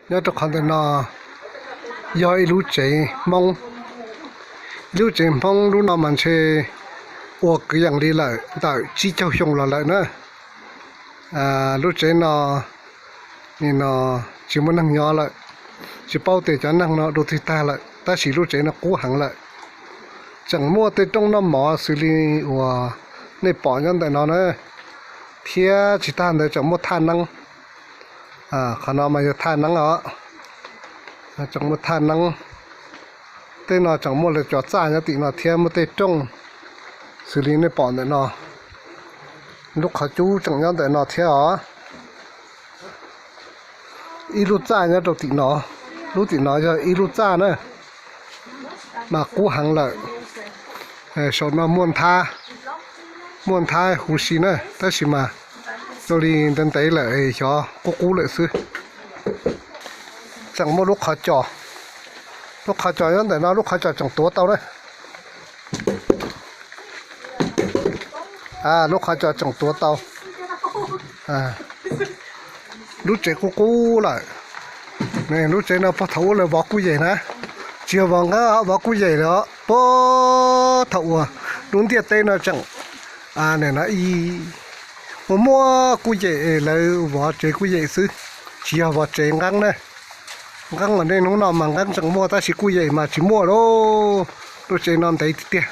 Nyob rau qhov ntawm no yog ib lub tsev Hmoob. Ib lub tsev Hmoob lub no mas ntshe ua kwv yees li lawm ntawm tsib caug xyoo los lawm na. Lub tsev no nim no tsis muaj neeg nyob lawm, tsis paub tias cov neeg no dua twg tag lawm, tab sis lub tsev no qub heev lawm. Tseem muaj tej rooj noj mov xws li uas nej pom nyob ntawm no na, thiab tsis tag ntawd tseem muaj thaj neeb. Qhov no mas yog thaj neeb os, tseem muaj thaj neeb. Tej no tseem muaj lawv cov txaj nyob tim no thiab muaj tej rooj xws li nej pom ntawm no. Lub qhov cub tseem nyob ntawm no thiab os. Ib lub txaj nyob rau tim no, lub tim no yog ib lub txaj na, mas qub heev lawm. Saum no muaj nthab, muaj nthab huv si na, tab sis mas zoo li ntev ntev lawm xyov qub qub lawm xwb. Tseem muaj lub qhov cos, lub qhov cos nyob ntawm no, lub qhov cos tseem tuav tau na. Lub qhov cos tseem tuav tau. Lub tsev qub qub lawm. Lub tsev no puag thaum ub lawv vov kuj yem na, tsis yog vov nqeeb, vov kuj yem lawm os. Puag thaum uas lub ntiaj teb no tseem, no, muaj muaj kuj yem es lawv vov tsev kuj yem xwb, tsis yog vov tsev nqeeb na. Nqeeb mas niaj hnub no mas nqeeb tseem muaj tab sis kuj yem mas tsis muaj lauj. Lub tsev no ntev tiag tiag.